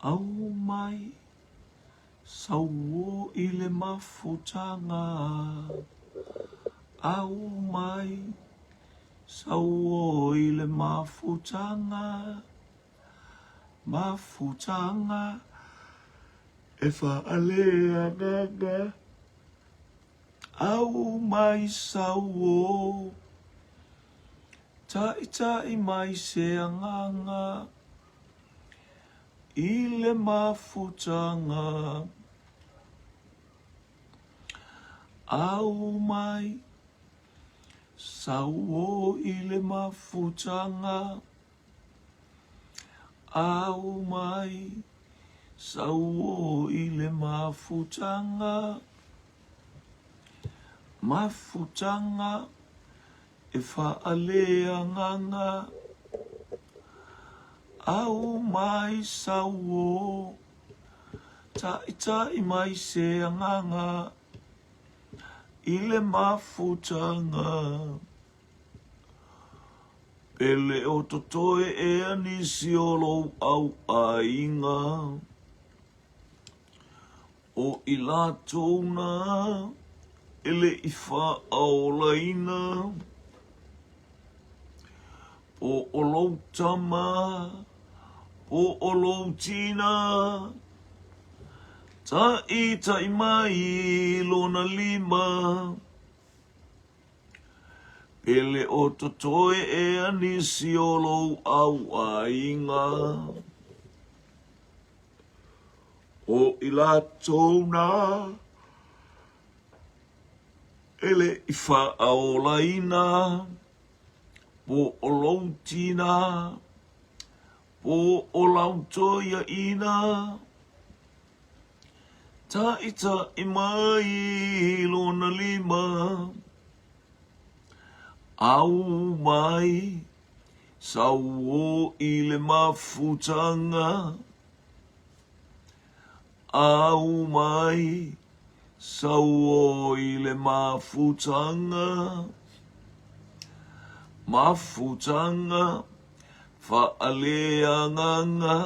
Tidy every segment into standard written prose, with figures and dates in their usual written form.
Aumai sauo i le mafutaga Aumai sauo i le mafutaga Mafutaga e faaleagaga Aumai sauo Taitai mai se agaga i le mafutaga. Aumai sauo i le mafutaga. Aumai sauo i le mafutaga. Mafutaga e faaleagaga Aumai sauo Taitai mai se agaga I le mafutaga E le o totoe ea nisi o lou au aiga O i latou na e le i faaolaina, po o lou tama, po o lou tina, taʻitaʻi mai lona lima, E le o totoe ea nisi o lou au aiga. O i latou na e le i faaolaina, po o lou tina, po o lau toeaina, Taʻitaʻi mai lona lima, Aumai sauo i le mafutaga, Aumai sauo i le mafutaga, Mafutaga faaleagaga.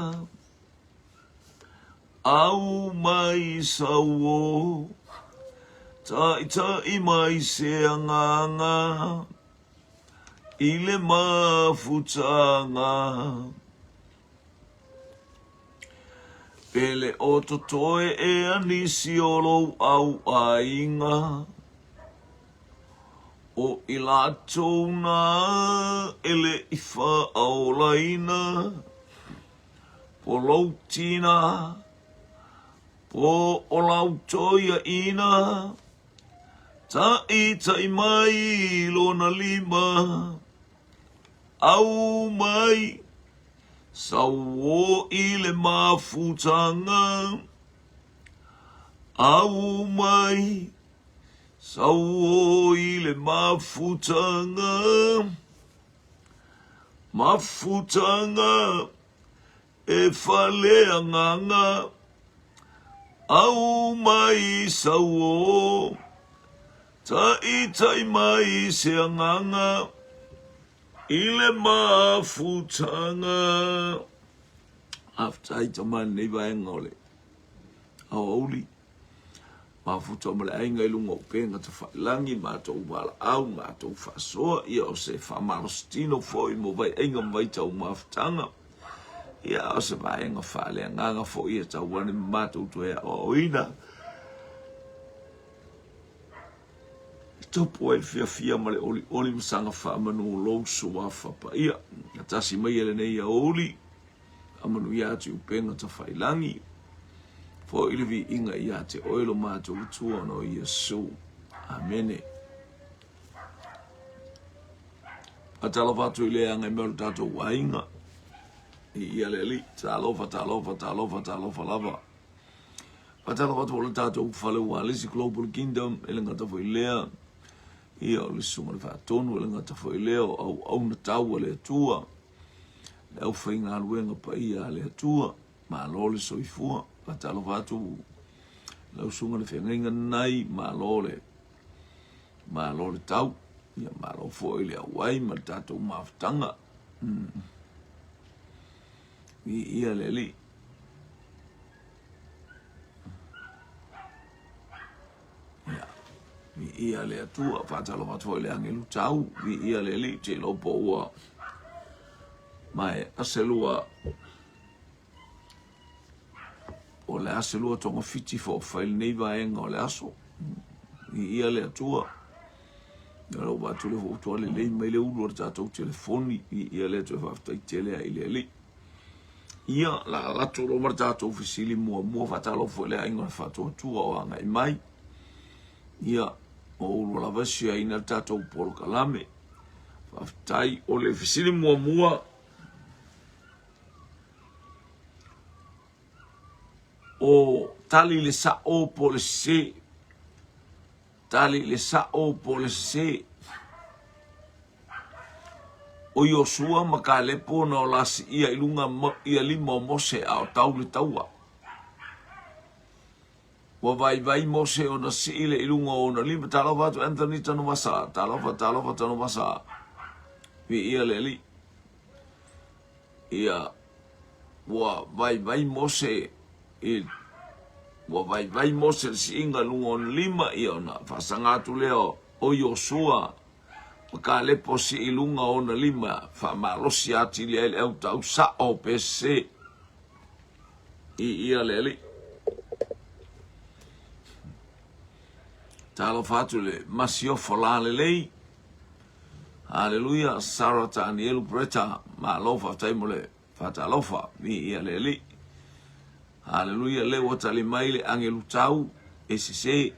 Aumai sauo, taʻitaʻi mai se agaga i le mafutaga. E le o totoe ea nisi o lou au aiga, o i latou na e le i faaolaina. Po lou tina, po o lau toeaina, Taʻitaʻi mai lona lima, Aumai sauo i le mafutaga, Aumai sauo i le mafutaga. Mafutaga e faleagaga Aumai sauo Taʻitaʻi mai se agaga I le mafutaga. Faafetai tama i lenei vaega o le aoauli. Mafuta ma le aiga i luga o upega tafailagi, matou valaau, matou faasoa, ia o se faamalositino foi mo vaiaiga ma vaitau mafutaga. Ia o se vaega faaleagaga foi e tau ane ma matou toe aoaoina. E topo ai le fiafia ma le olioli ma saga faamanu o lou suafa paia. Na tasi mai e lenei aoauli. Faamanuia atu i upega tafailagi. Foi le viiga ia te oe lo matou Atua ona o Iesu. Amene. Faatalofa atu i le agai mai o le tatou aiga. I ia le Alii. Talofa, talofa, talofa, talofa lava. Faatalofa atu o le tatou fale ua Alisi Global Kingdom, e le gata foi lea. Ia o le susuga i le faatonu, e le gata foi lea o auauna tau a le Atua. Le aufaigaluega paia a le Atua, malo le soifua. Faatalofa atu lau susuga le feagaiga lenai, malo le malo le tau. Ia malo foi le auai ma le tatou mafutaga. Viia le Alii. Viia le Atua, faatalofa atu foi i le agelu tau, viia le Alii, te iloa po ua maea se lua o le a se lua togafiti foofai lenei vaega o le aso. Viia le Atua. Ia lou vaatu le foi ua lelei mai le ulu o le tatou telefoni. Viia le Atua, faafetai tele ai i le Alii. Ia, la alu atu loa ma le tatou fesili muamua, faatalofa foi i le aiga o le Faatuatua o agai mai. Ia, o ulu lava e siaina le tatou polokalame. Faafetai. O le fesili muamua, o tali le sa'o po o le sesē. Tali le sa'o po o le sesē. O Iosua ma Kalepo na o lasiia i luga ia lima o Mose a o tau le taua. Ua vaivai Mose ona sii le i luga o ona lima. Talofa atu Anthony Tanuvasa. Talofa, talofa Tanuvasa. Viia le Alii. Ia, ua vaivai Mose i ua vaivai Mose le siiga i luga o ona lima, ia ona faasaga atu lea o Iosua ma Kalepo sii i luga o ona lima, faamalosi atili ai le autau sa'o pe sese. Viia le Alii. Talofa atu le Masiofo lalelei. Haleluia, Sarah Tanielu Bretta, malo faafetai mo le faatalofa. Viia le Alii. Haleluia, lea ua tali mai le agelu tau e sese.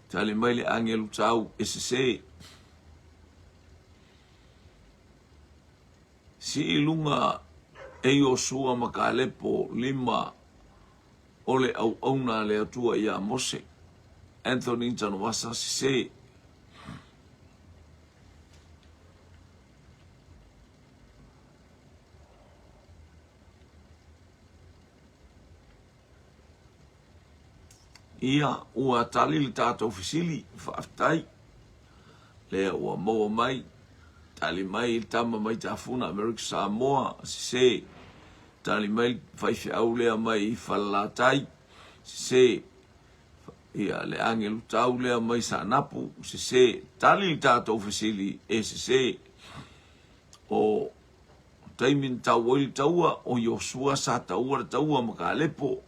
Tali mai le agelu tau e sese. Sii i luga e Iosua ma Kalepo lima o le auauna a le Atua iā Mose. Anthony Tanuvasa sese. Ia, ua tali le tatou fesili, faafetai. Lea ua maua mai, tali mai le tama mai Tafuna, Amerika Samoa, sese. Tali mai le faifeau lea mai Falelatai, sese. Ia, le agelu tau lea mai Saanapu, sese. Tali le tatou fesili, e sese. O taimi na tau ai le taua, o Iosua sa taua le taua ma Kalepo,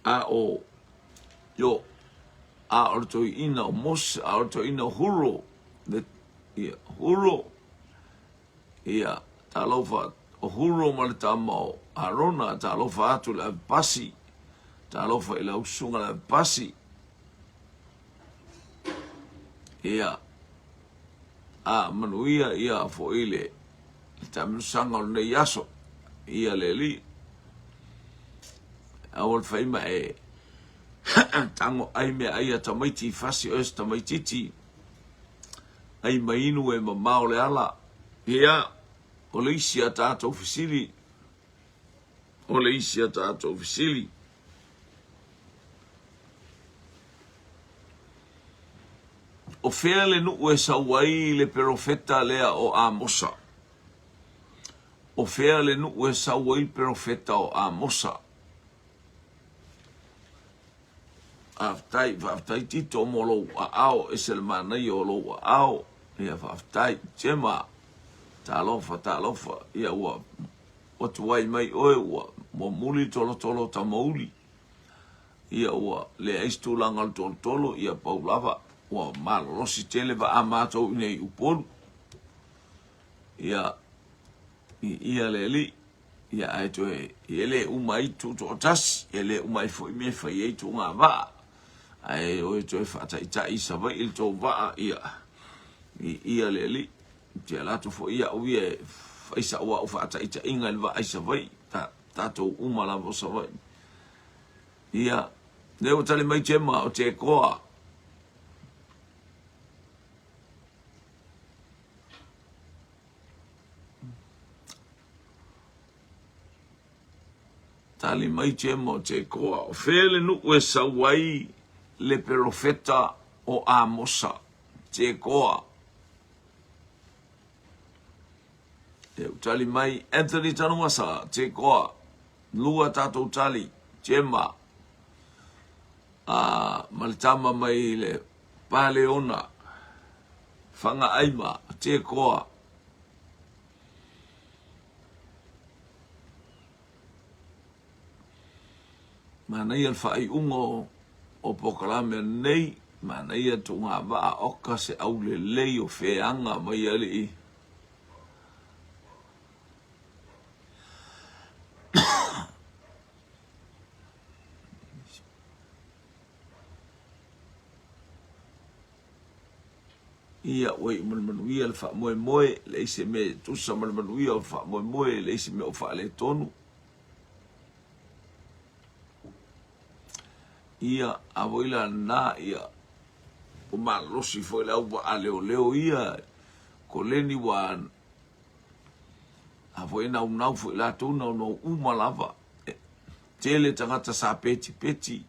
a o Io, a o le toeaina o Mose, a o le toeaina o Huro, le, ia, Huro, ia, talofa, o Huro ma le tama o Arona, talofa atu le avepasi, talofa i lau susuga le avepasi, ia, a manuia ia foi le taamilosaga o lenei aso, ia le Alii. Aua le fai ma e tago ai meaai a tamaiti i fasi o se tamaititi, ai ma inu e mamao le ala. Ia, o le isi a tatou fesili, o le isi a tatou fesili. O fea le nuu e sau ai le perofeta lea o Amosa? O fea le nuu e sau ai le perofeta o Amosa? Faafetai, faafetai Tito mo lou aao, ese le manaia o lou aao. Ia faafetai. Jema, talofa, talofa. Ia ua ua tuai mai oe, ua muli tolotolo tamauli. Ia ua leai se tulaga o le tolotolo, ia pau lava, ua malolosi tele vaa matou i nei Upolu. Ia, ia le Alii, ia ae toe, e le uma ai tutoatasi, e le uma ai foi mea e fai ai tuuga vaa. Ae oe toe faataitai i Savaii le tou vaa, ia, ia le Alii. Te ala atu foi au ia e fai sau au faataitaiga i le vaa i Savaii, ta, tatou uma lava o Savaii. Ia, lea ua tali mai Gemma o Tekoa. Tali mai Gemma o Tekoa. O fea le nuu e sau ai le perofeta o Amosa, Tekoa. E tali mai Anthony Tanumasa, Tekoa. Lua tatou tali, Gemma. A ma le tama mai le Paleona, Fagaaima, Tekoa. Manaia le faaiuga o, o polokalame nei, manaia tuugavaa oka se aulelei o feaga mai alii. Ia, ua iu ma le manuia le faamoemoe, leai se mea e tusa ma le manuia o le faamoemoe, leai se mea o faaletonu. Ia, a foi la lena, ia, ua malolosi foi le au vaa leoleo ia, koleni ua a foi e naunau foi latou, naunau uma lava. E, tele tagata sa petipeti,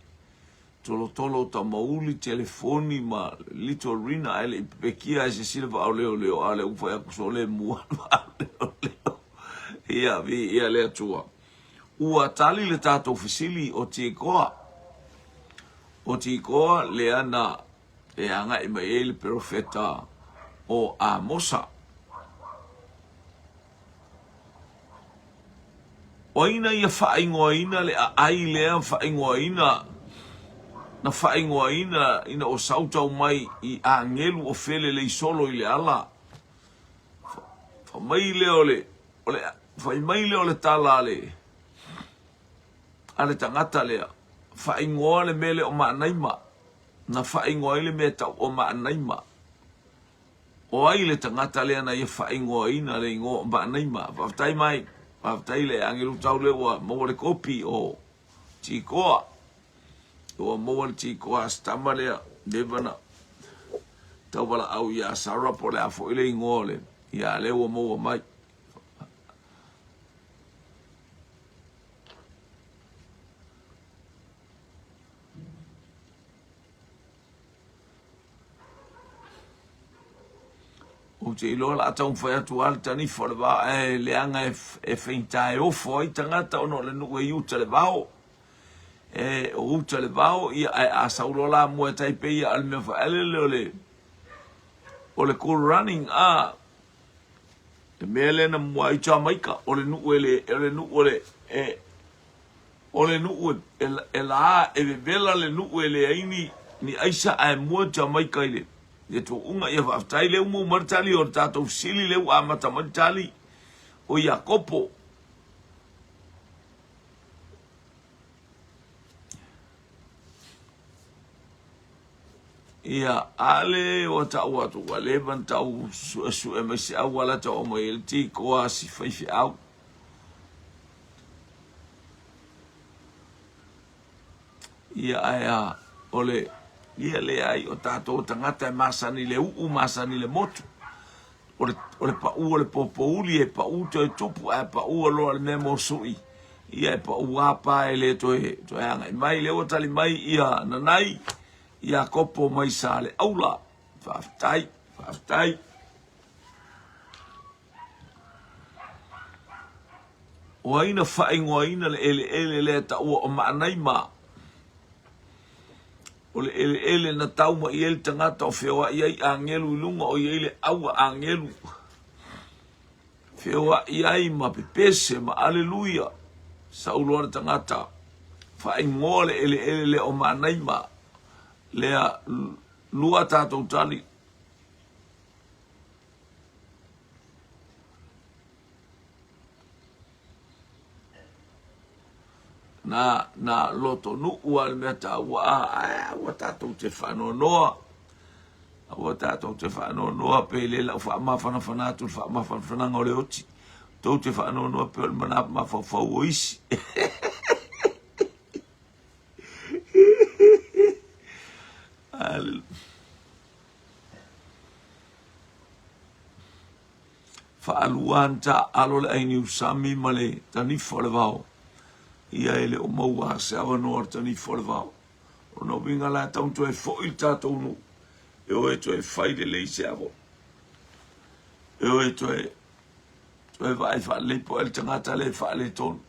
tolotolo o tamauli, telefoni ma little arena ae le i pepekia ae silasila vaa leoleo a le ua fai atu sole mua vaa leoleo. Ia, viia le Atua. Ua tali le tatou fesili o Tikoa. O Tikoa lea na e agai mai ai le perofeta o Amosa. O ai na ia faaigoaina le aai lea faaigoaina na faaigoaina ina ua sautau mai i agelu o felelei solo i le ala? Fai mai lea o le, o le, fai mai lea o le tala a le, a le tagata lea, faaigoa le mea lea o Maanaima, na faaigoa ai le mea tau o Maanaima. O ai le tagata lea na ia faaigoaina le igoa o Maanaima? Faafetai mai, faafetai le agelu tau lea ua maua le kopi o Tikoa. Ua maua le Tikoa a si tama lea, leva na tauvalaau ia Sarah po o le a foi le igoa o le, ia lea ua maua mai. Ou te iloa la taumafai atu lava le tanifa o le vao ae leaga e faigata e ofo ai tagata ona o le nuu e i uta le vao. E o uta le vao ia ae a sau loa la mua e tai pei ia a le mea faaelele o le o le cool running a le mea lea na mua ai Jamaika o le nuu e le o le nuu o le e O le nuu e la e vevela le nuu e leai ni ni aisa ae mua Jamaika i le tuuga. Ia faafetai lea ua maua mai le tali o le tatou fesili lea ua amata mai le tali o Iakopo. Ia, ale ua tau atu ua leva na tau suesue mai se auala tau aumai ai le tikoa a si faifeau. Ia ae a, o le, ia leai, o tatou tagata e masani i le uu, masani i le motu. O le, o le pau o le popouli e pau toe tupu, ae pau loa le mea mosui. Ia e pau apa e le toe, toe agai mai. Lea ua tali mai ia Nanai, Iakopo mai Saleaula. Faafetai, faafetai. O ai na faaigoaina le eleele lea e taua o Maanaima? O le eleele na tau mai ai le tagata o feoai ai agelu i luga o i ai le aua agelu. Feoai ai ma pepese ma aleluia. Sau loa le tagata faaigoa le eleele lea o Maanaima. Lea lua tatou tali. Na, na lotonuu a le mea taua, a, ae aua tatou te faanoanoa. Aua tatou te faanoanoa pe le lau faamafanafana atu le faamafanafanaga o le oti. Tou te faanoanoa pe o le mana mafaufau o isi. Hallelujah. Faalua ana taaalo le ainiusami ma le tanifa o le vao. Ia e le o maua se avanoa o le tanifa o le vao. O lona uiga la e tatau ona toe foi le tatou nuu e o e toe fai lelei se avo. E o e toe toe vaai faalelei po o le tagata lea e faaletonu.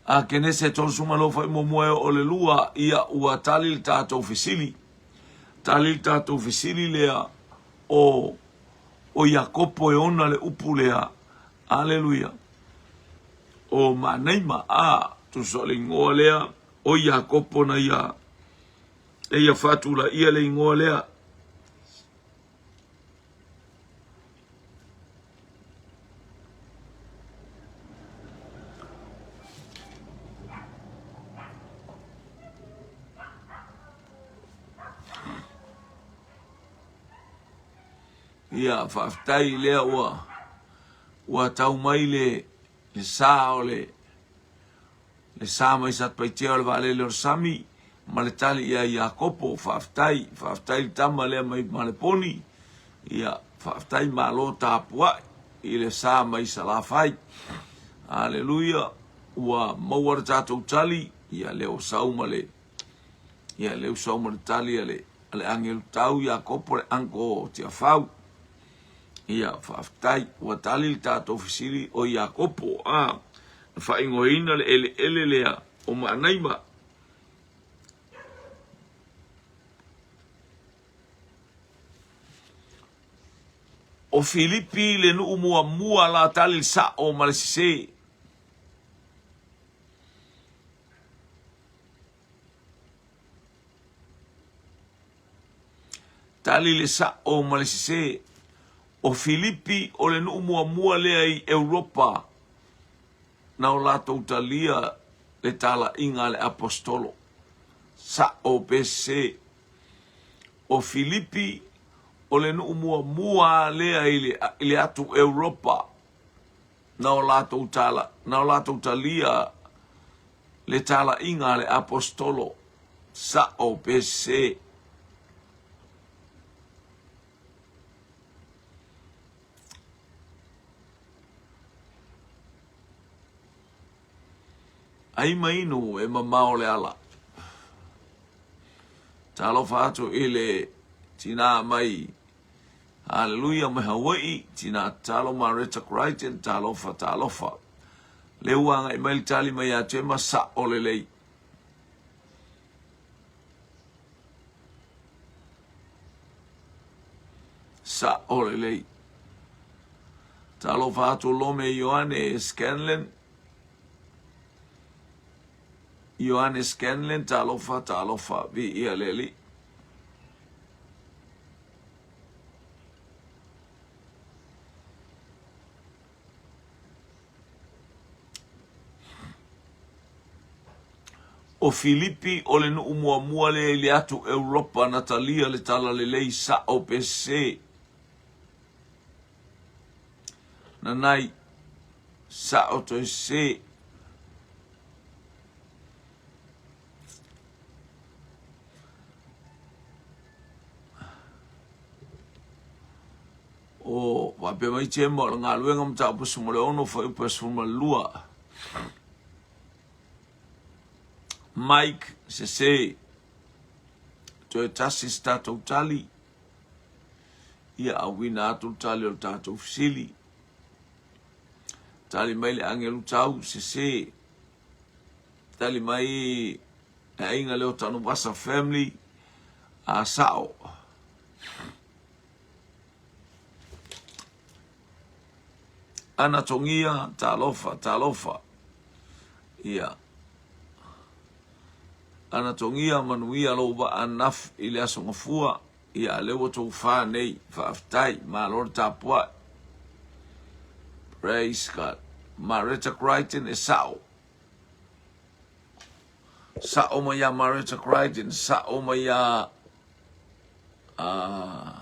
A Kenese 32 fuaiupu muamua e oo i le lua, ia ua tali le tatou fesili. Tali le tatou fesili lea o o Iakopo e ona le upu lea. Aleluia. O Maanaima, a, tusa o le igoa lea o Iakopo na ia e ia faatulaia le igoa lea. Ia, faafetai lea ua ua tau mai le le sa o le le sa mai Satupaitea o le vaalele o le sami ma le tali ia Iakopo. Faafetai, faafetai le tama lea mai Maleponi. Ia, faafetai malo tapuai i le sa mai Salafai. Aleluia, ua maua le tatou tali, ia lea ua sau ma le ia lea ua sau ma le tali a le a le agelu tau Iakopo le uncle o Tiafau. Ia, faafetai, ua tali le tatou fesili o Iakopo, a, na faaigoaina le eleele lea o Maanaima. O Filipi le nuu muamua la tali le sa'o ma le sesē. Tali le sa'o ma le sesē. O Filipi o le nuu muamua lea i Europa na o latou talia le talaiga a le Aposetolo. Sa'o pe sesē. O Filipi o le nuu muamua lea i le atu Europa na o latou tala, na o latou talia le talaiga a le Aposetolo. Sa'o pe sesē. Ai ma inu e mamao le ala. Talofa atu i le tinā mai Haleluia mai Hawaii, tinā tatalo Mareta Crichton, talofa, talofa. Le ua agai mai le tali mai ia Tema, sa'o lelei. Sa'o lelei. Talofa atu Lome Ioane Scanlon. Ioane Scanlon, talofa, talofa, viia le Alii. O Filipi o le nuu muamua lea i le atu Europa na talia le talalelei sa'o pe sesē. Nanai, sa'o toe sesē. O faapea mai Jema o le galuega mataupu 16 fuaiupu 12. Mike sese toe tasi se tatou tali ia auina atu le tali o le tatou fesili. Tali mai le agelu tau sese. Tali mai le aiga leo Tanuvasa family a sao. Ana Tongia, talofa, talofa. Ia. Ana Tongia, manuia lou vaa naf i le aso gafua. Ia, lea ua tou fa nei. Faafetai, malo le tapuai. Praise God. Mareta Crichton e sa'o. Sa'o mai ia Mareta Crichton, sa'o mai ia uh,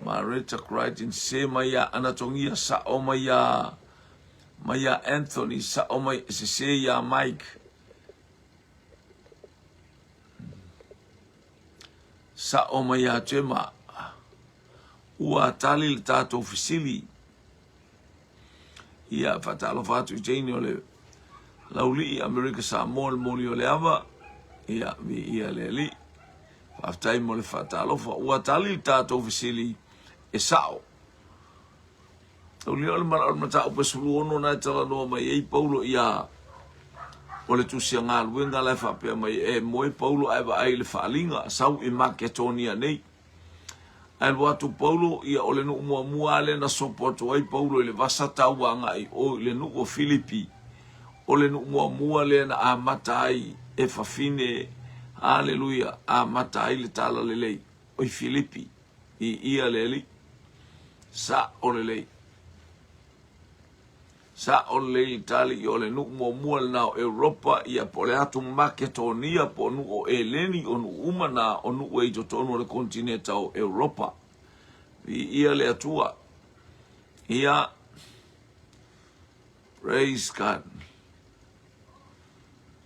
Mareta Crichton, se mai ia Anatongia, sa'o mai ia mai ia Anthony, sa'o mai se se ia Mike. Sa'o mai ia Gemma. Ua tali le tatou fesili. Ia, faatalofa atu i Jane o le Laulii Amerika Samoa le moli o le ava. Ia, viia le Alii. Faafetai mo le faatalofa. Ua tali le tatou fesili e sa'o. Taulia o le mala o le mataupu e 16 na e talanoa mai ai Paulo ia O le tusi a galuega la e faapea mai, E moe Paulo ae vaai i le faaaliga, sau i Maketonia nei. Ae alu atu Paulo, ia o le nuu muamua lava lea na sopo atu ai Paulo i le vasa tau agai i o i le nuu o Filipi. O le nuu muamua lea na amata ai e fafine, haleluia, amata ai le talalelei i Filipi, i ia le Alii. Sao lelei. Sao lelei le tali, o le nuu muamua lena o Europa, ia po o le atu Maketonia, po o nuu o Eleni, o nuu uma na, o nuu e i totonu o le konetineta o Europa. Viia le Atua. Ia, praise God.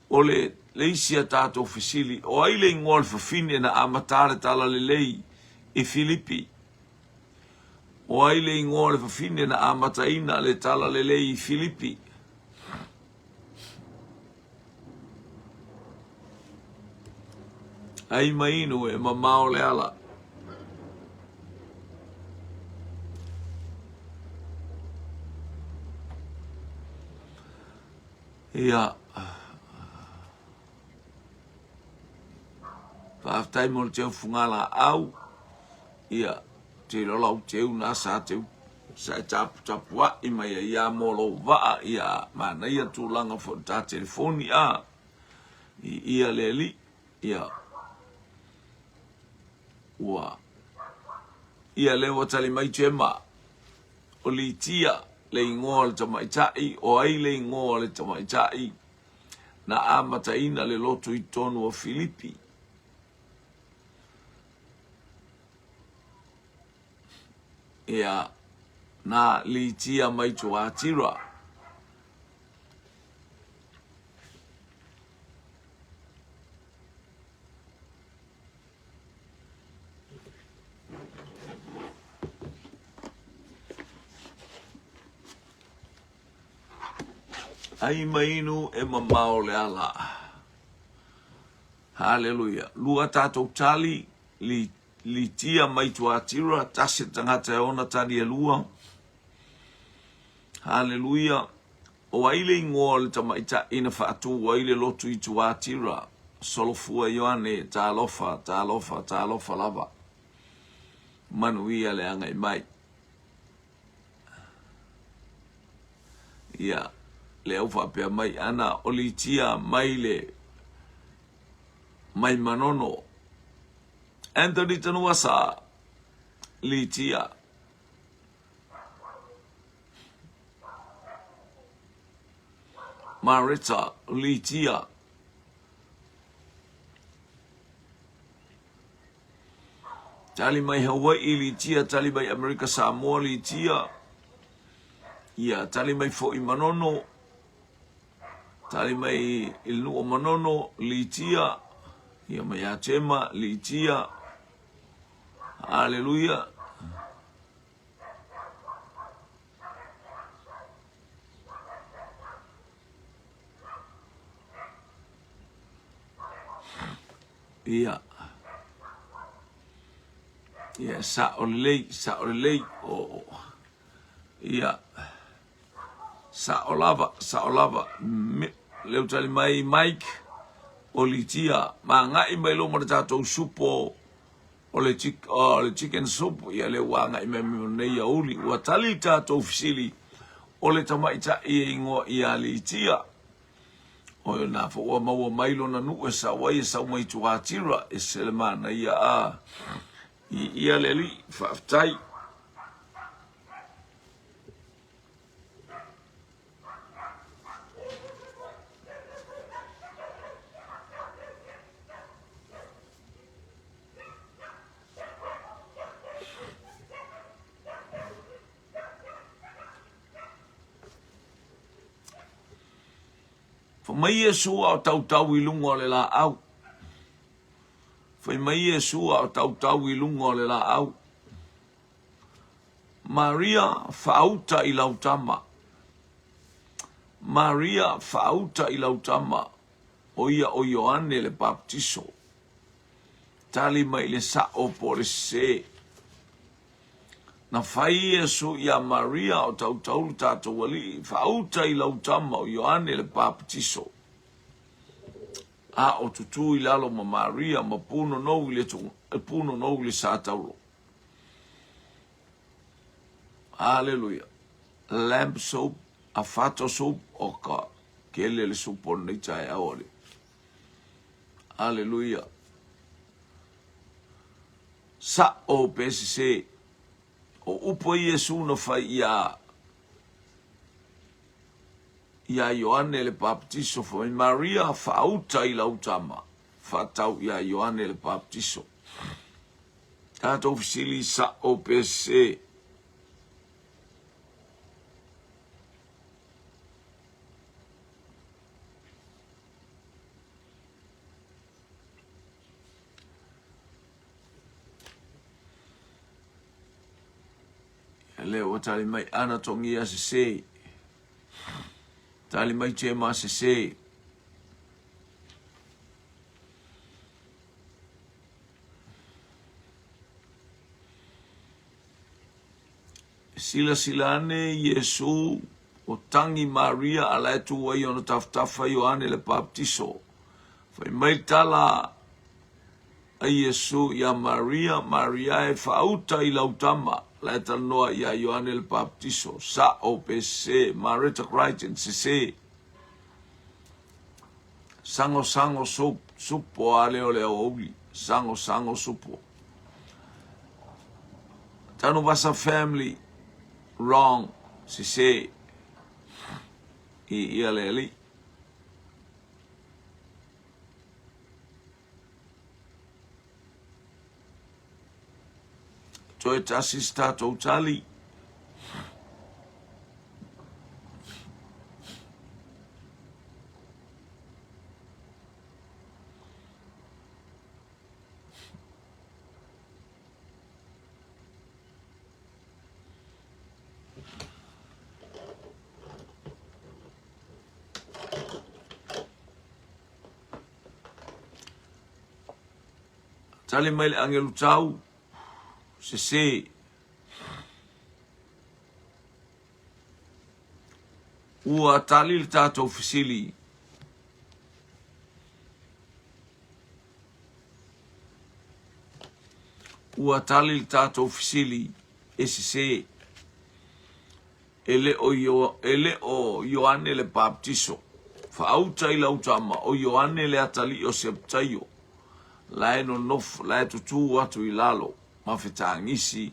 O le, le isi a tatou fesili, o ai le igoa o le fafine na amata le talalelei i Filipi? O ai le igoa o le fafine na amataina le talalelei i Filipi? Ai ma inu e mamao le ala. Ia. Faafetai mo le teu fugalaau. Ia, te iloa lau teu na sa teu sa e taputapuai mai ai ia mo lou vaa, ia manaia tulaga foi ta telefoni a i ia le alii, ia ua ia lea ua tali mai Gemma, o Litia le igoa o le tamaitai, o ai le igoa o le tamaitai na amataina le lotu i totonu o Filipi. Ia, na Litia mai Tuatira. Ai ma inu e mamao le ala. Haleluia. Lua tatou tali, li, litia mai Tuatira, tasi le tagata e ona tali e lua. Haleluia. O ai le igoa o le tamaitai na faatu ai le lotu i Tuatira? Solofua Ioane, talofa, talofa, talofa lava. Manuia le agai mai. Ia, le au faapea mai, ana o Litia mai le mai Manono. Anthony Tanuasa, Litia. Marita, Litia. Tali mai Hawai'i Litia, tali mai Amerika Samoa Litia, ia tali mai foi Manono, tali mai i le nuu o Manono Litia, ia mai ia Tema Litia, Aleluia. Ia. Ia, sa'o lelei, sa'o lelei. O, ia. Sa'o lava, sa'o lava. Me, leu tali mai Mike, o Litia, magai mai loma le tatou supo o le, o le chicken soup, ia lea ua agai mai mai nei aoauli. Ua tali le tatou fesili o le tamaitai e ingoa ia Litia. O lena foi ua maua mai lona nuu e sau ai e sau mai Tuatira, e se le manaia a i ia le alii, faafetai. Fai mai Iesu a o tautau i luga o le laau. Fai mai Iesu a o tautau i luga o le laau. Maria faauta i lau tama. Maria faauta i lau tama. O ia o Ioane le Baptiso. Tali mai le sa'o po o le sesē. Na fai Iesu iā Maria o tautau lo tatou Alii, faauta i lau tama o Ioane le Papatiso. A o tutū i lalo ma Maria ma pūnonou i le pūnonou i le sātaulo. Haleluia. Lamb soup, a fato soup, o ka kele le supo nei taeao ale. Haleluia. Sa'o pe sesē. O upu a Iesu na fai iā iā Ioane le Papatiso, fai mai, Maria, faauta i lau tama, faatau iā Ioane le Papatiso. Tatou fesili, sa'o pe sesē? Lea ua tali mai Ana Tongia sese. Tali mai Jema sese. Silasila ane Iesu o tangi Maria a la e tu ai ona tafatafa Ioane le Baptiso. Fai mai tala a Iesu iā Maria, Maria e faauta i lau tama, la e talanoa iā Ioane le Baptiso, sa'o pe sesē, Mareta Crichton, sesē. Sango sango sup, supo a leo le aoauli, sango sango supo. Tanuvasa family, wrong, sesē. I ia le alii. Toe tasi se tatou tali. Tali mai le agelu tau, sesē. Ua tali le tatou fesili. Ua tali le tatou fesili e sesē. E le o, e le o Ioane le Papatiso. Faauta i lau tama, o Ioane le atalii o Septaio, la e nonofo, la e tutū atu i lalo ma fetagisi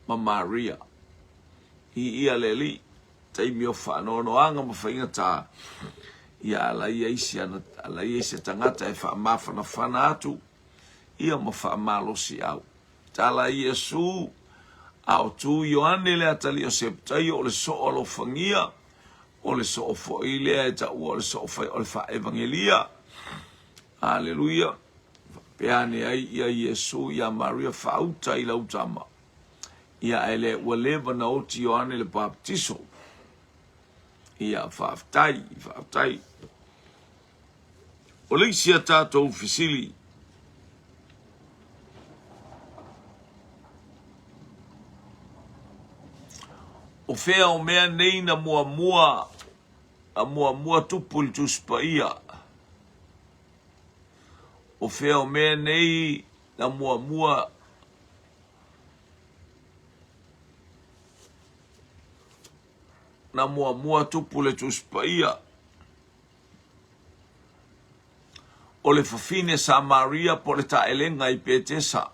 ma Maria. I ia le alii, taimi o faanoanoaga ma faigata, ia ala ia isi ana, ala ia isi tagata e faamafanafana atu, ia ma faamalosi au. Tala Iesu, a o tu Ioane le atalii o Septaio, o le soo alofagia, o le soo foi lea e taua o le soo fai o le faaevagelia. Aleluia. Faapea ane ai ia Iesu iā Maria faauta i lau tama. Ia ae le ua leva na oti Ioane le Baptiso. Ia faafetai, faafetai. O le isi a tatou fesili, o fea o mea nei na muamua na muamua tupu i le Tusi Paia? O fea o mea nei na muamua na muamua tupu le Tusi Paia? O le fafine Samaria po o le taelega i Petesa.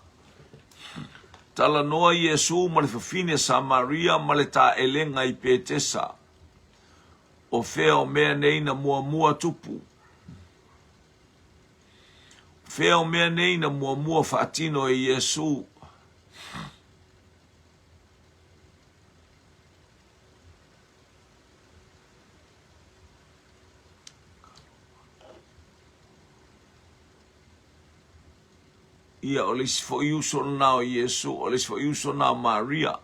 Talanoa Iesu ma le fafine Samaria ma le taelega i Petesa. O fea o mea nei na muamua tupu? O fea o mea nei na muamua faatino e Iesu? Ia, o le isi foi uso lena o Iesu, o le isi foi uso lena o Maria.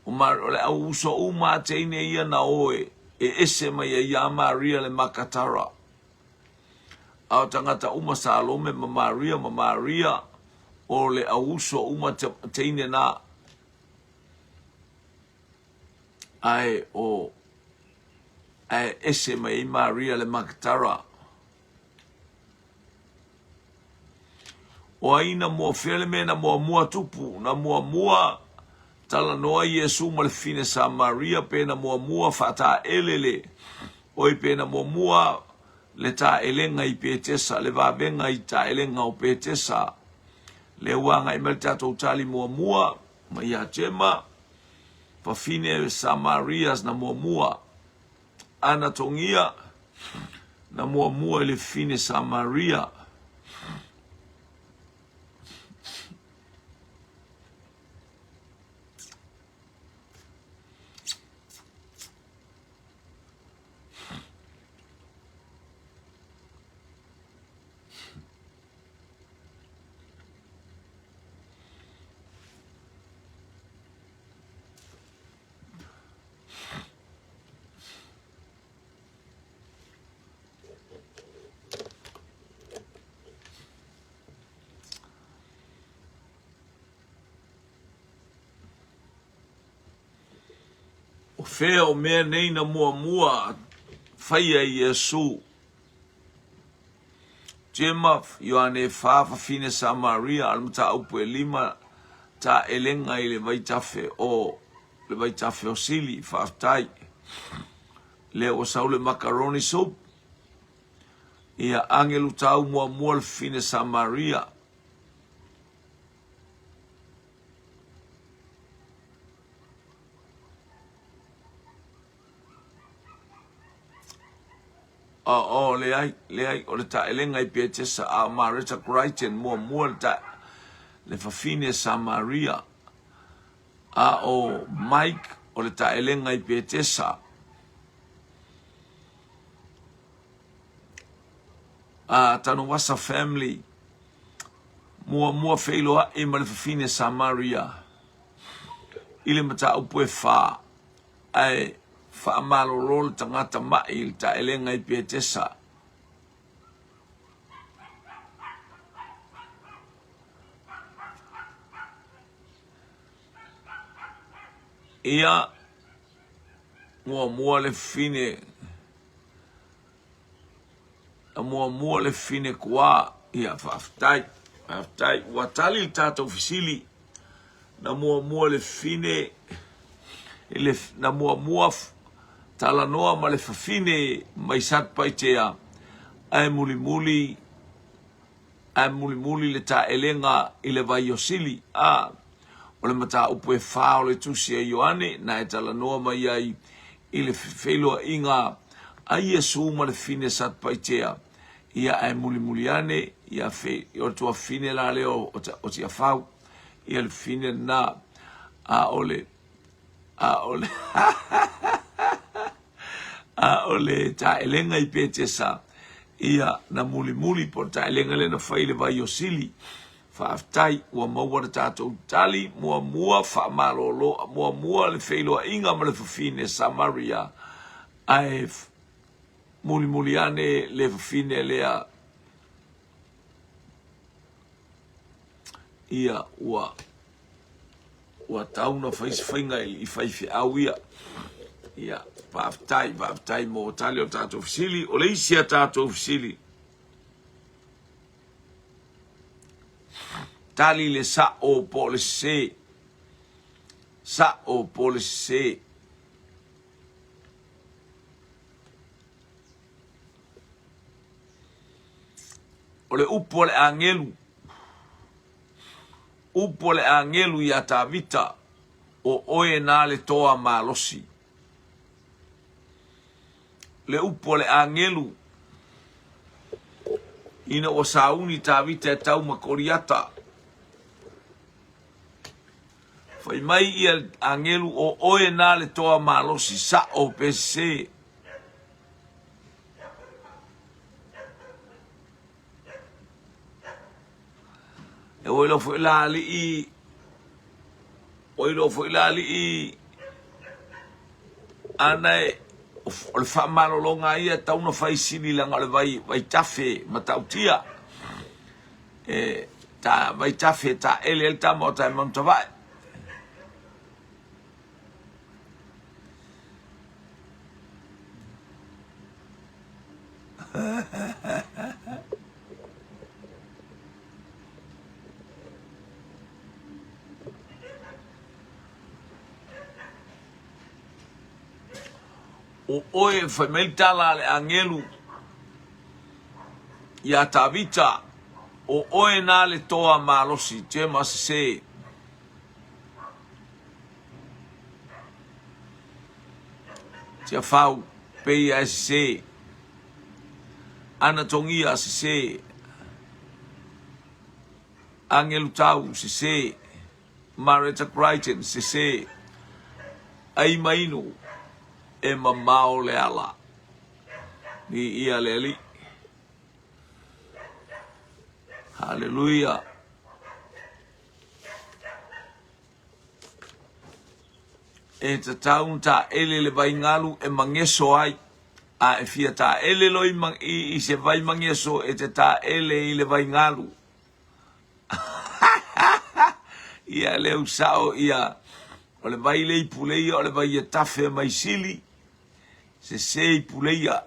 O, Mar o le au uso uma a teine ia na oe e ese mai ai iā Maria le Makatara. A o tagata uma Salome ma Maria ma Maria, o le au uso uma teine na. Ae o ae ese mai ai Maria le Magatara. O ai na mua fea le mea na muamua tupu, na muamua talanoa Iesu ma le fine Samaria pe na muamua faataele le oi pe na muamua le taelega i Petesa, le vavega i taelega o Petesa. Lea ua agai mai le tatou tali muamua mai ia Jema, fafine Samaria na muamua. Ana togia na muamua i le fine Samaria. O fea o mea nei na muamua faia i Iesu? Jema, Ioane 4, fafine Samaria, a le mataupu e lima taelega i le vaitafe o le vaitafe o Sili. Faafetai. Lea ua sau le macaroni soup. Ia, agelu tau muamua le fafine Samaria. Oh, oh, leai, leai, o le taelega i Petesa, a o Mareta Crichton muamua le ta, le fafine Samaria. A o Mike o le taelega i Petesa. A Tanuvasa family, muamua feiloai ma le fafine Samaria i le mataupu e fa. Ae faamalolo le tagata maʻi i le taelega i Petesa. Ia, muamua le fine, muamua le fine kuā. Ia, faafetai, faafetai. Ua tali le tatou fesili. Na muamua le fine, le, na muamua talanoa ma le fafine mai Satupaitea, ae mulimuli, ae mulimuli le taelega i le vai o Sili. A, o le mataupu e fa o le tusi a Ioane, na e talanoa mai ai i le feiloaiga a Iesu ma le fine Satupaitea. Ia ae mulimuli ane, ia fe, o le tuafafine la lea o, o Tiafau. Ia le fine lena, a o le, a o le, a o le taelega i Petesa, ia na mulimuli po o le taelega lea na fai i le vai o Sili. Faafetai ua maua le tatou tali muamua faamalolo muamua le feiloaiga ma le fafine Samaria ae mulimuli ane le fafine lea ia ua ua tau na fai se faiga i faifeau ia. Ia, faafetai, faafetai mo tali o tatou fesili. O le isi a tatou fesili, tali le sa'o po o le sesē. Sa'o po o le sesē. O le upu a le agelu, upu a le agelu iā Tavita, o oe na le toa malosi. Le upu a le agelu, ina ua sauni Tavita e tau ma Koliata, fai mai ia agelu, o oe na le toa malosi, sa'o pe sesē. E ua iloa foi la alii, ua iloa foi la alii ana e, o le faamalologa ia e tau na fai sili leaga o le vai, vaitafe matautia. E ta vaitafe taele ai le tama o Taemanutavae. O oe e fai mai le tala a le agelu iā Tavita, O oe na le toa malosi, Jema sese. Tiafau, peia e sese. Anatogia, sese. Agelu tau, sese. Mareta Crichton, sese. Ai mainu, e mamao le ala. Ni ia le alii. Haleluia. E tatau ona taele le vaigalu e mageso ai, a e fia taele loa i, i se vai mageso, e te taele i le vaigalu. Ia lea ua sao ia, o le vai lea i Puleia o le vai e tafe mai Sili, sese i Puleia.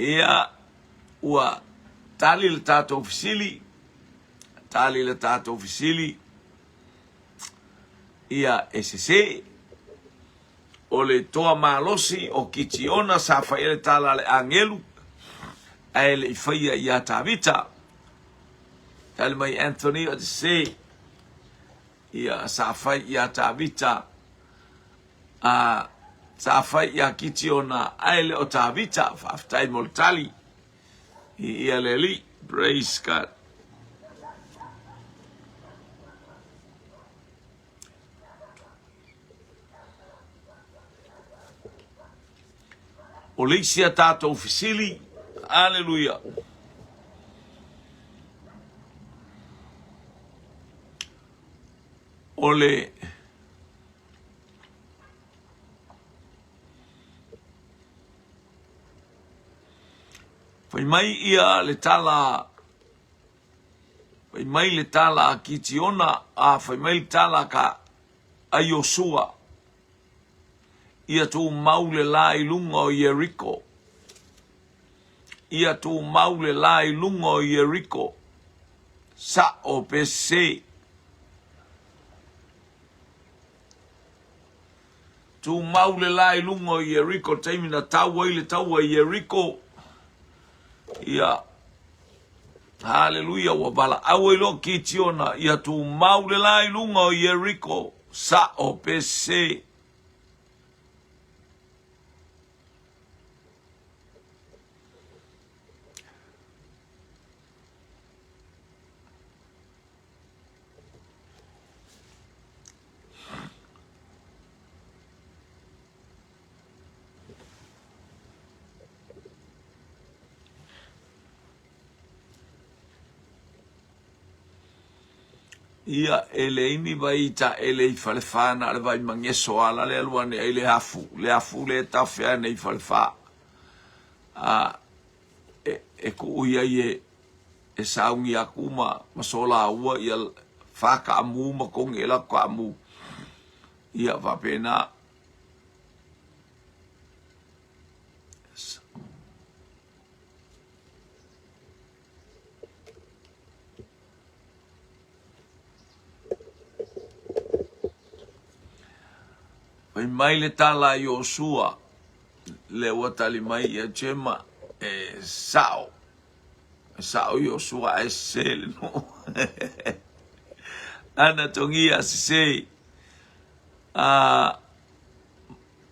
Ia, ua tali le tatou fesili, tali le tatou fesili, ia e sese. O le toa malosi o Kitiona sa fai ai le tala a le agelu, ae le i faia ia Tavita. Tali mai Anthony o te sese. Ia sa fai ia Tavita, a sa fai ia Kitiona, ae le o Tavita. Faafetai mo le tali. I ia le Alii. Praise God. O le isi a tatou fesili, aleluia. O le Fai mai ia le tala Fai mai le tala a Kitiona, a fai mai le tala ka a Iosua, Ia tumau le la i luga o Ieriko. Ia tumau le la i luga o Ieriko. Sa'o pe sese. Tumau le la i luga o Ieriko, taimi na tau ai le taua i Ieriko. Ia, haleluia, ua valaau ai loa Kitiona, ia tumau le la i luga o Ieriko, sa'o pe sese. Ia, e leai ni vai i taele i Falefa, na o le vai mageso ala le alu ane ai le afu, le afu le tafe ane i Falefa. A, e, e kuu i ai e, e sauni aku ma, ma solaua ia fa kaamu ma kongi e lako kaamu. Ia faapena. Fai mai le tala a Iosua, lea ua tali mai ia Jema, e sao. E sao Iosua ae sese le nuu. Ana togia sese. A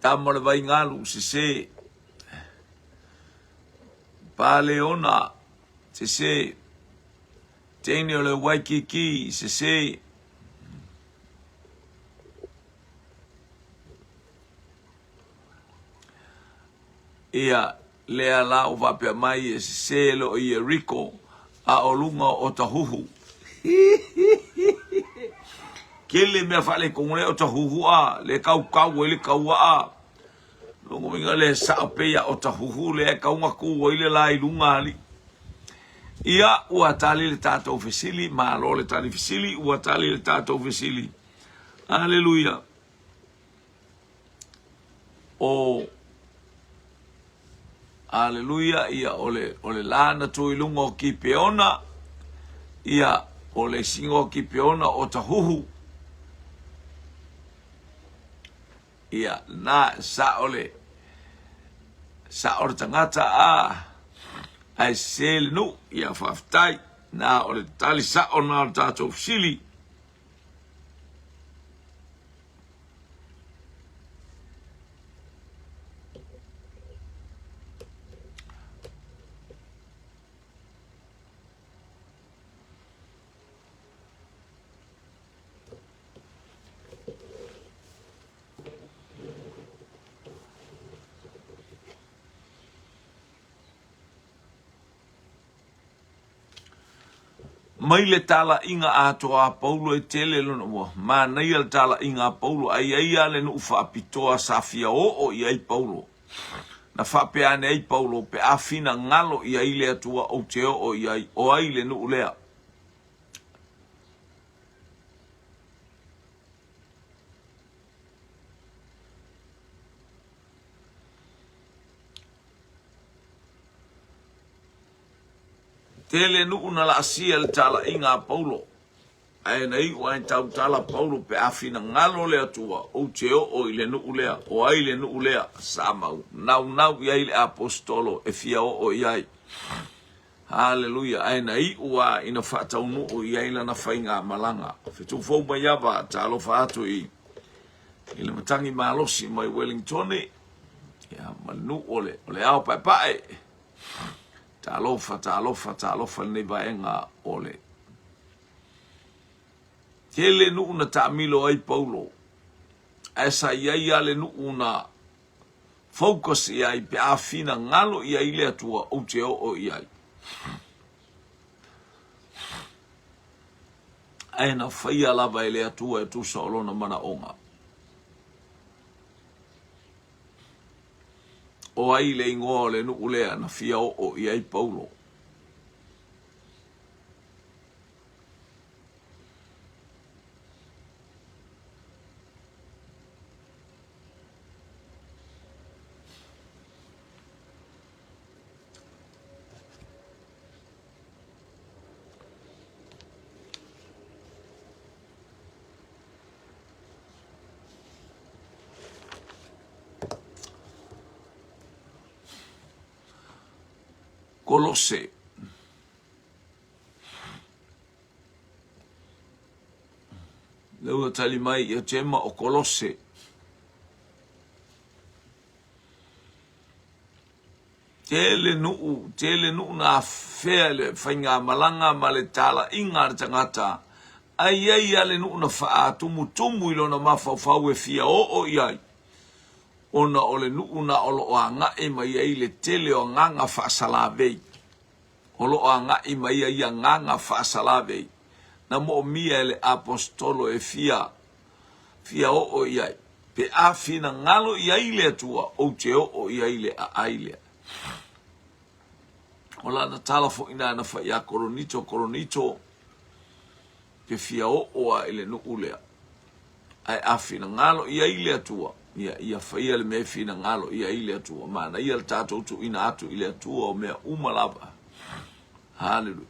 tama o le vaingalu sese. Paleona sese. Teine o le Waikiki sese. Ia, lea la o faapea mai e sese lo i Yeriko, a o luga o Tahuhu. Kele mea faaletonu lea o Tahuhu a, le kaukau ai le kaua a. Lona uiga le sao pei a o Tahuhu lea e tau na tu ai le la i luga alii. Ia, ua tali le tatou fesili, malo le tali fesili, ua tali le tatou fesili. Aleluia. O Aleluia, ia o le, o le la na tu i luga o Kipeona, ia o le isiga o Kipeona o Tahuhu. Ia, na sa o le, sa o le tagata a, ae sese le nuu, ia faafetai, na o le tali sao na o le tatou fesili. Mai le talaiga atoa a Paulo e tele lona ua manaia le talaiga a Paulo ae i ai lava le nuu faapitoa sa fia oo i ai Paulo. Na faapea ane ai Paulo pe a finagalo i ai le Atua ou te oo i ai, o ai le nuu lea? Tele nuu na laasia i le talaiga a Paulo, ae na iu ai tautala Paulo pe a finagalo le Atua, ou te oo i le nuu lea, o ai le nuu lea? Sa mau naunau i ai le Aposetolo e fia oo i ai. Haleluia! Ae na iu a ina faataunuu i ai lana faigamalaga. Fetu fou mai ava, talofa atu i i le matagi malosi mai Wellingtone, ia, ma le nuu o le, o le ao paepae. Talofa, talofa, talofa lenei vaega o le tele nuu na taamilo ai Paulo, ae sa i ai lava le nuu na focus i ai pe a finagalo i ai le Atua ou te oo i ai. Ae na faia lava e le Atua e tusa o lona manaoga. O ai le igoa o le nuu lea na fia oo i ai Paulo? Kolose. Lea ua tali mai ia Tema o Kolose. Tele nuu, tele nuu na afea i le faigamalaga ma le talaiga a le tagata, ae i ai lava le nuu na faatumutumu i lona mafaufau e fia oo i ai, ona o le nuu na o lo o agai mai ai le tele o agaga faasalavei. O lo o agai mai ai agaga faasalavei na moomia e le Aposetolo e fia fia oo i ai. Pe a finagalo i ai le Atua, ou te oo i ai le aai lea. O lana tala foi na na fai ia Koronito, Koronito, te fia oo a i le nuu lea. Ae a finagalo i ai le Atua, ia, ia faia le mea e finagalo i ai le Atua. Manaia le tatou tuuina atu i le Atua o mea uma lava. Haleluia.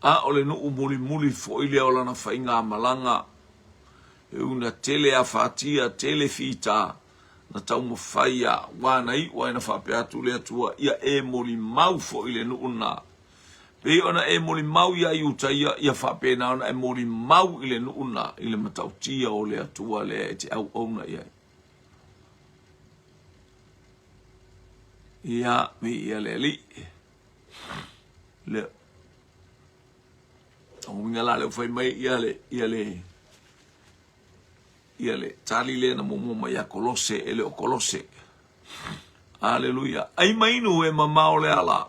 A o le nuu mulimuli foi lea o lana faigamalaga, e una tele afatia, tele fita, na taumafai a, ua na iu ai na faapea atu le Atua, ia e molimau foi le nuu na. Pei ona e molimau iā Iutaia, ia faapena ona e molimau i le nuu na, i le matautia o le Atua lea e te auauna i ai. Ia, viia le Alii. Le, o uiga la lea ua fai mai ia le, ia le, ia le tali lea na muamua mai ia Kolose, e le o Kolose. Aleluia. Ai mainu e mamao le ala.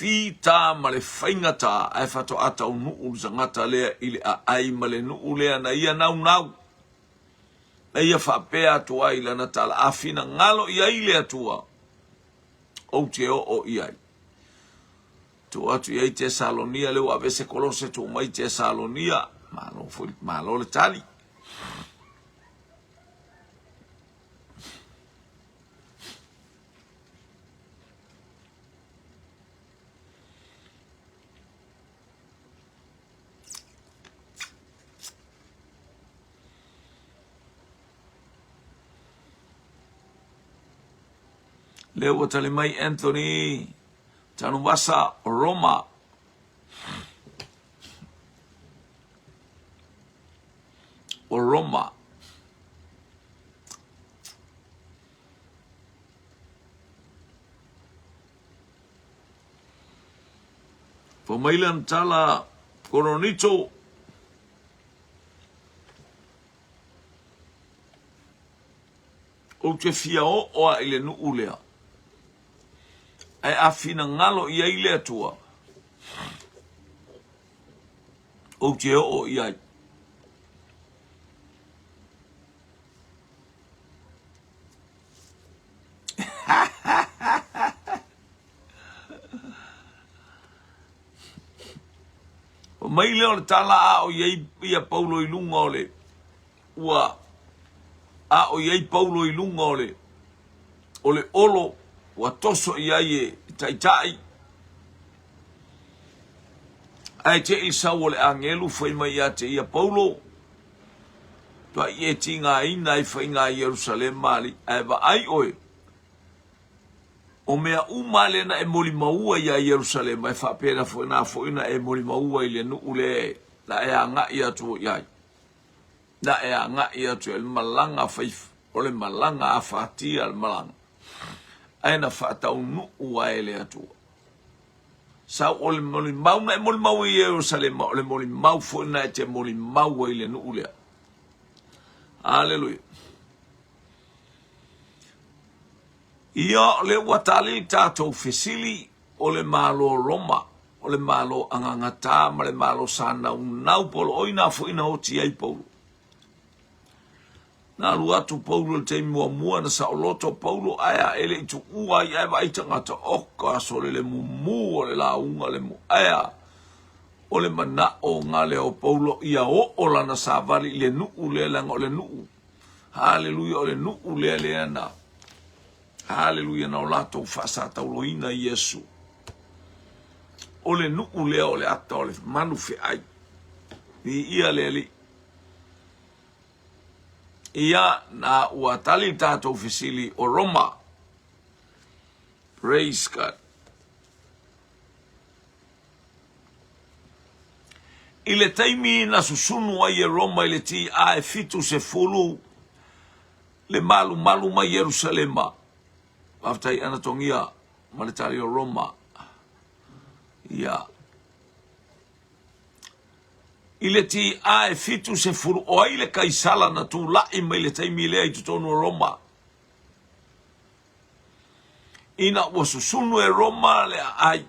fita ma le faigata ae faatoa taunuu le tagata lea i le aai ma le nuu lea na ia naunau, na ia faapea atu ai lana tala, A finagalo i ai le Atua, ou te oo i ai. Tuu atu i ai Tesalonia, lea ua aveese Kolose, tuu mai Tesalonia, malo foi, malo le tali. Lea ua tali mai Anthony Tanuvasa Roma. O Roma. Fai mai lana tala Koronito. Ou te fia oo a i le nuu lea. Ae a finagalo i ai le Atua, ou te oo i ai. Fai mai lea o le tala a o i ai ia Paulo i luga o le ua a o i ai Paulo i luga o le o le olo ua toso i ai e taitai ae te i sau o le agelu fai mai ia te ia Paulo Tuai e tigaina ai faiga a Ierusalema alii, ae vaai oe, o mea uma lea na e molimauua iā Ierusalema, e faapena foi na foi na e molimauua i le nuu lea na e agai atu i ai. Na e agai atu i ai, le malaga fai, o le malaga afatia le malaga, ae na faataunuu ai e le Atua. Sau o le molimau na e molimau i Ierusalema, o le molimau foi na e te molimau ai i le nuu lea. Aleluia. Ia, o lea ua tali le tatou fesili, o le Malo Roma, o le Malo agagatā ma le Malo sa naunau Paulo, o i nā foi na oti ai Paulo. Na alu atu Paulo i le taimi muamua na saoloto Paulo ae a e le i tuua ai ae vaai tagata oka sole le mumu o le lauga le mu ae a o le manao nga lea o Paulo ia oo lana savali i le nuu lea leaga o le nuu haleluia o le nuu lea lea na haleluia na o latou faasatauloina Iesu o le nuu lea o le ata o le manu feai viia le Alii. Ia, na ua tali le tatou fesili o Roma. Praise God. I le taimi na susunu ai e Roma i le TA e 70 le malumalu mai Ierusalema. Faafetai Anatogia ma le tali o Roma. Ia. I le TA e 70, o ai le Kaisala na tulai mai le taimi lea i totonu o Roma? Ina ua susunu e Roma le aai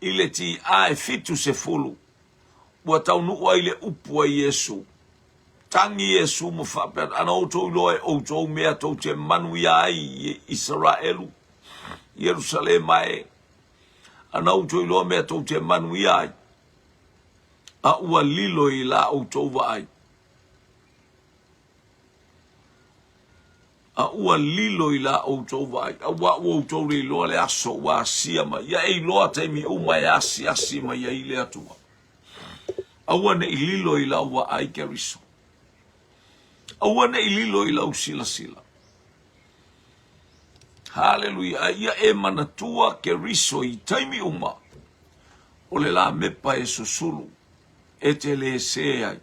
i le TA e 70, ua taunuu ai le upu a Iesu. Tagi Iesu ma faapea, ana outou iloa e outou mea tou te manuia ai i Isaraelu, Ierusalema e. Ana outou iloa mea tou te manuia ai, a ua lilo i la outou vaai. A ua lilo i la outou vaai, auā ua outou le iloa le aso ua asia mai. Ia e iloa taimi uma e asiasi mai ai le Atua. Aua ne i lilo i lau vaai, Keriso. Aua ne i lilo i lau silasila. Haleluia! A ia e manatua Keriso i taimi uma, o le lamepa e susulu, e te lē sē ai.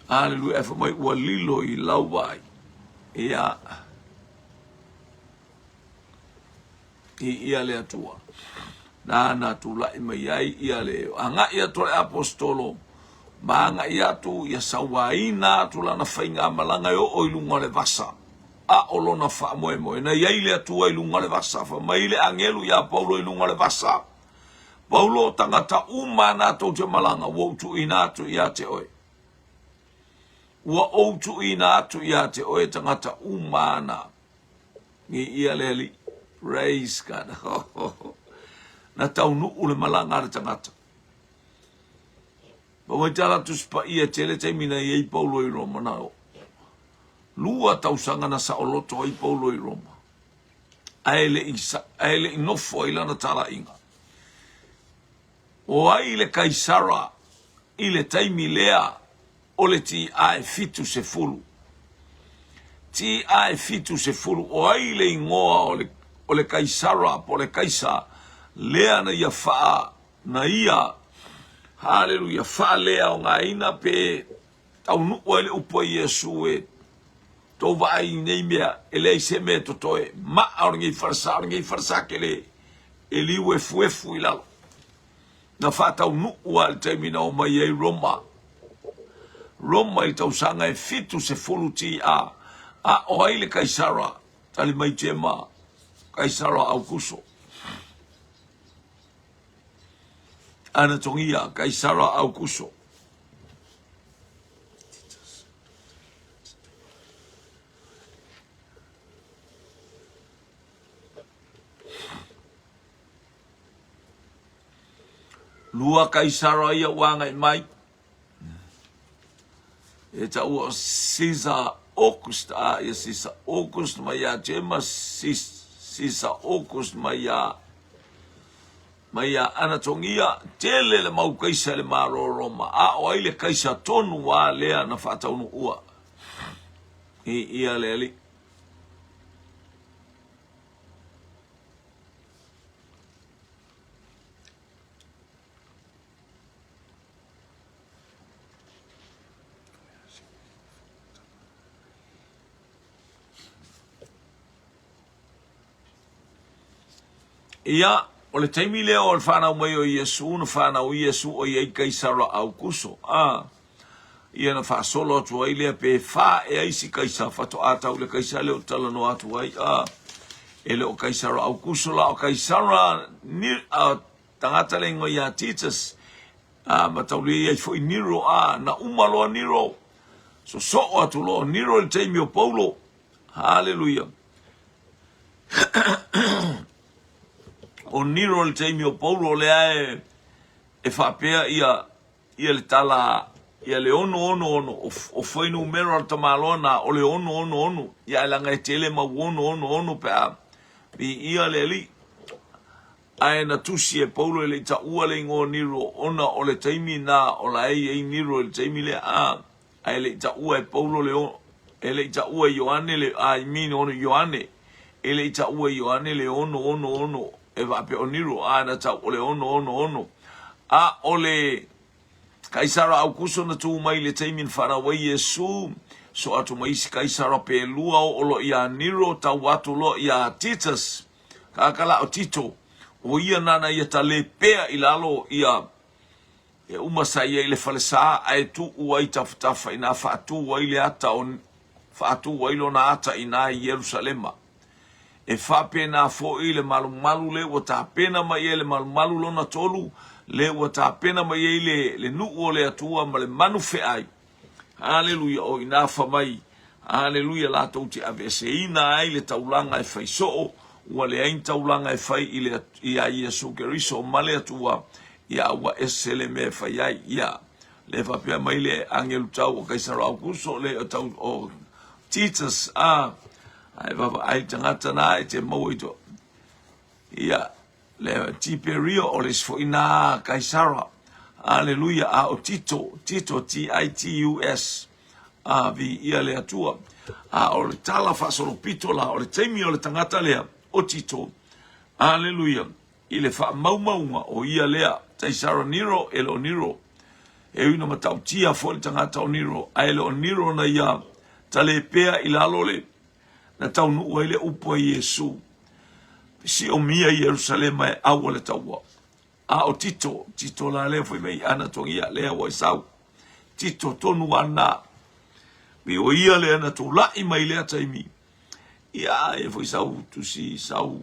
Haleluia! Ae fai mai ua lilo i lau vaai. Ia. I ia le Atua. Nāna tulai mai ai ia le agai atu a le aposetolo ma agai atu ia sauaina atu lana faigamalaga e oo i luga o le vasa. A o lona faamoemoe, na i ai le Atua i luga o le vasa, fai mai le agelu iā Paulo i luga o le vasa, Paulo, tagata uma na tou te malaga, ua ou tuuina atu ia te oe. Ua ou tuuina atu ia te oe tagata uma na. Viia le Alii. Praise God. Na taunuu le malaga a le tagata. Pau mai tala Tusi Paia e tele taimi na i ai Paulo i Roma na o. Lua tausaga na saoloto ai Paulo i Roma. Ae le i, ae le i nofo ai lana talaiga. O ai le Kaisara i le taimi lea o le TI 70? TI 70, o ai le igoa o le, o le Kaisara po o le Kaisa lea na ia faa, na ia, haleluia, faaleaogaina pe taunuu ai le upu a Iesu e tou vaai i nei mea, e leai se mea e totoe, maa o lenei falesa, o lenei falesa tele, e liu efuefu i lalo. Na faataunuu lava i le taimi na omai ai Roma. Roma i le tausaga e 70 TA, a o ai le Kaisara? Tali mai Jema, Kaisara Aukuso. Anatogia, Kaisara Aukuso. Lua Kaisara ia ua agai mai. E taua o Caesar August, a ia Caesar August mai ia Jema, Caesar August mai ia mai ia Anatogia, tele le mau kaisa i le Malo o Roma, a o ai le kaisa tonu a lea na faataunuua. I ia le alii. Ia, o le taimi lea o le whanau mai o Iesu, na whanau Iesu o iai Kaisara Aukuso. A, ia na whaasolo atu ai lea pe wha e ai si Kaisa, whatoa tau le Kaisa lea o talanoa atu ai. A, e le o Kaisara Aukuso la o Kaisara ni, a, tagata le ingoa ia Titus, a, ma taulia ai foi Nero, a, na uma loa Nero, sosoo atu loa o Nero i le taimi o Paulo. Haleluia. O Nero i le taimi o Paulo lea e, e faapea ia, ia le tala ia le ono ono ono o, o fuainumera o le tamaloa na o le ono ono ono ia e laga e tele mau ono ono ono pe a viia le Alii. Ae na tusi e Paulo e le i taua le igoa o Nero ona o le taimi na o la e i ai Nero i le taimi lea a ae le i taua e Paulo le e le i taua e Ioane le I mean ono Ioane e le i taua e Ioane le ono ono ono e faapea o Nero a na tau o le ono ono ono a o le Kaisara Aukuso na tu mai i le taimi na whanau ai Iesu so atu ma isi Kaisara pe lua o olo ia Nero tau atu loa ia Titus kakala o Tito o ia nana ia tale pea i lalo ia E uma sa ia i le falesa ae tuu ai tafatafa inā faatū ai le ata o faatū ai lona ata inā i Ierusalema. E faapena foi le malumalu le ua tapena mai ai le malumalu lona tolu, le ua tapena mai ai le, le nuu o le Atua ma le manu feai. Haleluia, o inā fa mai, haleluia, latou te aveeseina ai le taulaga e fai soo, ua leai ni taulaga e fai i le, iā Iesu Keriso ma le Atua, ia ua ese le mea e fai ai, ia, le faapea mai le agelu tau o Kaisara Aukuso, le o tau o Titus, a, ae vaavaai tagata na e te maua i to, ia, Le Tiperio o le isi foi na Kaisara. Aleluia. A o Tito, Tito, T-I-T-U-S, a viia le Atua. A o le tala faasolopito la, o le taimi o le tagata lea, o Tito, aleluia, i le faamaumauga o ia lea, Kaisara Nero, e le o Nero. E ui na matautia foi le tagata o Nero, ae le o Nero na ia tale pea i lalo le na taunuu ai le upu a Iesu, Siomia Ierusalema e aua le taua. A o Tito, Tito la lea foi mai Anatogia, lea ua sau. Tito tonu ana. Mi o ia lea na tulai mai lea taimi. Ia, a i ai foi sau tusi, sau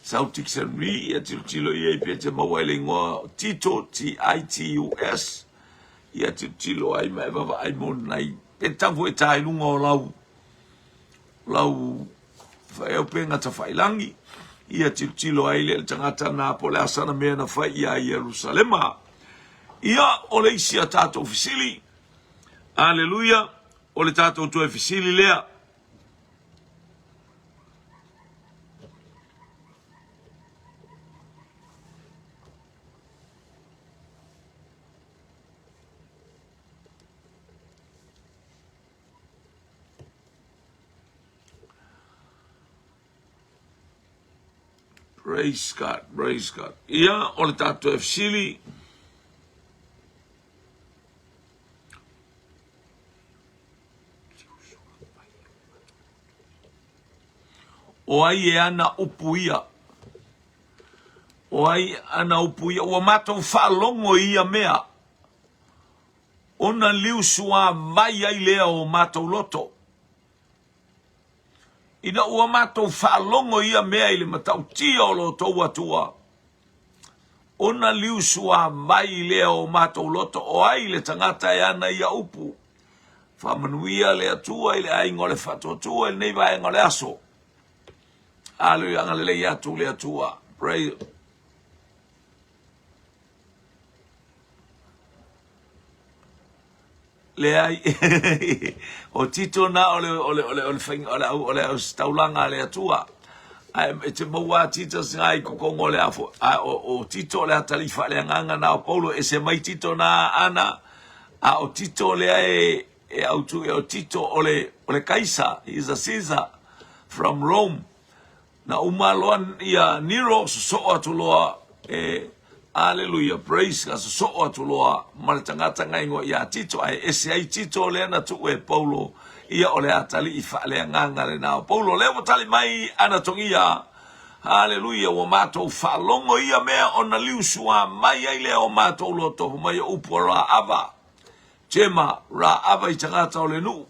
sau dictionary, ia tilotilo i ai pe te maua ai le igoa Tito, T-I-T-U-S, ia tilotilo ai ma e vaavaai mo nai, pe tatau foi e ta i luga o lau, lau faeupega tafailagi, ia tilotilo ai le tagata na po o le a sana mea na fai ia Ierusalema. Ia, o le isi a tatou fesili, aleluia, o le tatou toe fesili lea. Praise God, praise God. Ia, o le tatou fesili. O ai e ana upu ia? O ai ana upu ia? Ua matou faalogo i ia mea, ona liusuavai ai lea o matou loto. Ina ua matou faalogo i ia mea i le matautia o lo outou Atua, ona liusuavai lea o matou loto, o ai le tagata e ana ia upu? Faamanuia le Atua i le aiga o le faatuatua i lenei vaega o le aso. Aleluia, agalelei atu le Atua. Praise. Leai. O Tito na o le o le o le o le faiga o le au o le ositaulaga a le Atua. Ae e te maua a Titus na i totonu o le afo a o, o Tito o le atalii faaleagaga na o Paulo ese mai Tito na ana a o Tito lea e e autu e o Tito o le o le Kaisa, he is a Caesar from Rome. Na uma loa ia Nero sosoo atu loa e Aleluia, praise God, sosoo atu loa ma le tagata na igoa ia Tito, ae ese ai Tito lea na tuu e Paulo, ia o le atalii faaleagaga lena o Paulo. Lea ua tali mai Anatogia, Aleluia, ua matou faalogo ia mea ona liusua mai ai lea o matou loto, mai o upu a Raava, Jema, Raava i tagata o le nuu.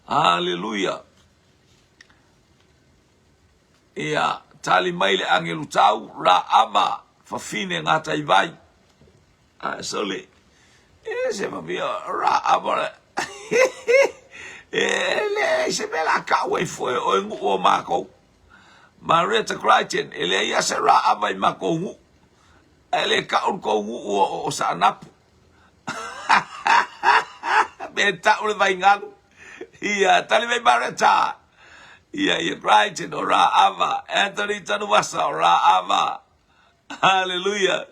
Aleluia. Ia, tali mai le agelu tau, Raava, fafine gataivai. A, sole, e se fafia, Raava, le. e leai se mea la kau ai foe o e nuu o makou. Marietta Crichton, e leai a se Raava i makou nuu. E le kau le kou nuu o, o Saanapu. Me tau le vaingalu. Ia, tali mai Marietta. Ia, ia Crichton o Raava. Anthony Tanuvasa o Raava. Hallelujah.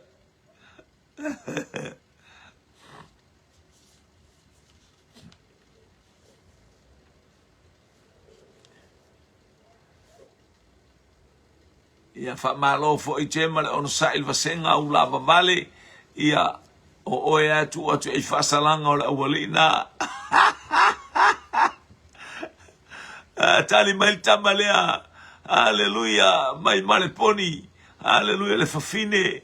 Ia faamalo foi Jema le onosai le vasega u lavavale ia o oe a tuu atu i faasalaga o le aualii na. Tali mai le tama lea. Haleluia mai Maleponi. Haleluia le fafine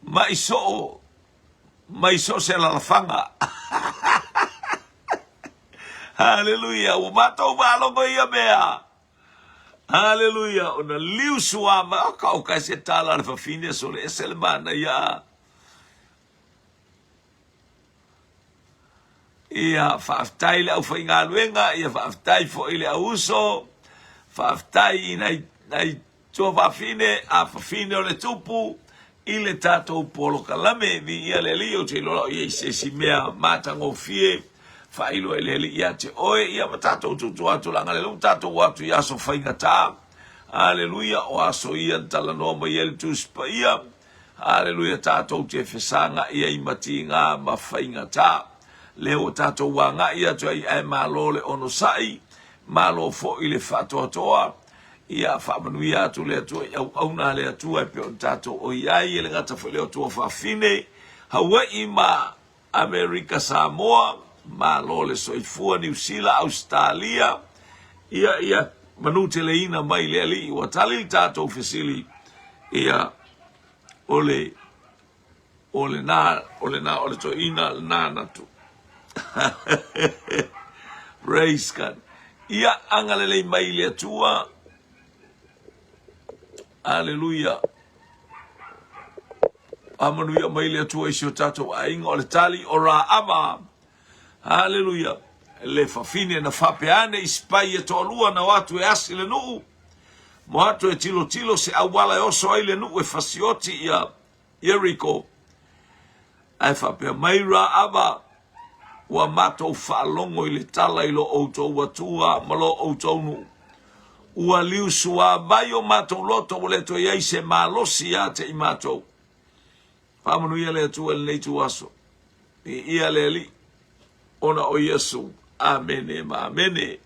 mai soo mai soo se alalafaga. Haleluia ua matou faalogo ia mea. Haleluia ona liu suama o ka o ka se tala le fafine sole ese le manaia. Ia faafetai le aufaigaluega, ia faafetai foi le auuso, faafetai i nai, nai tuafafine a fafine o le tupu i le tatou polokalame. Viia le Alii, ou te iloa o i ai se isi mea matagofie faailoa i le Alii ia te oe, ia ma tatou tutu atu laga le ua tatou atu i aso faigata. Aleluia, o aso ia na talanoa mai ai le Tusi Paia. Aleluia, tatou te fesagai ai ma tiga ma faigata. Lea ua tatou agai atu ai, ae malo le onosai, malo foi le faatoatoa. Ia faamanuia atu le Atua i auauna a le Atua e pei ona tatou oi ai, e le gata foi le Atua faafine, Hawaii ma Amerika Samoa, malo le soifua, Niu Sila, Ausetalia, ia, ia manuteleina mai le Alii. Ua tali le tatou fesili, ia, o le, o lena, o lena, o le toeaina lena na tu. Praise God. Ia agalelei mai le Atua. Aleluia. Faamanuia mai le Atua i si o tatou aiga o le tali o Raava. Aleluia. Le fafine na faapea ane i sipai e toalua na o atu e asi le nuu, mo atu e tilotilo se auala e oso ai le nuu e fasioti ia Ieriko. Ae faapea mai Raava, Ua matou faalogo i le tala i lo outou Atua ma lo outou nuu. Ua liusuavai o matou loto ua le toe i ai se malosi ia te i matou. Faamanuia le Atua i lenei ituaso. Viia le Alii ona o Iesu. Amene ma amene.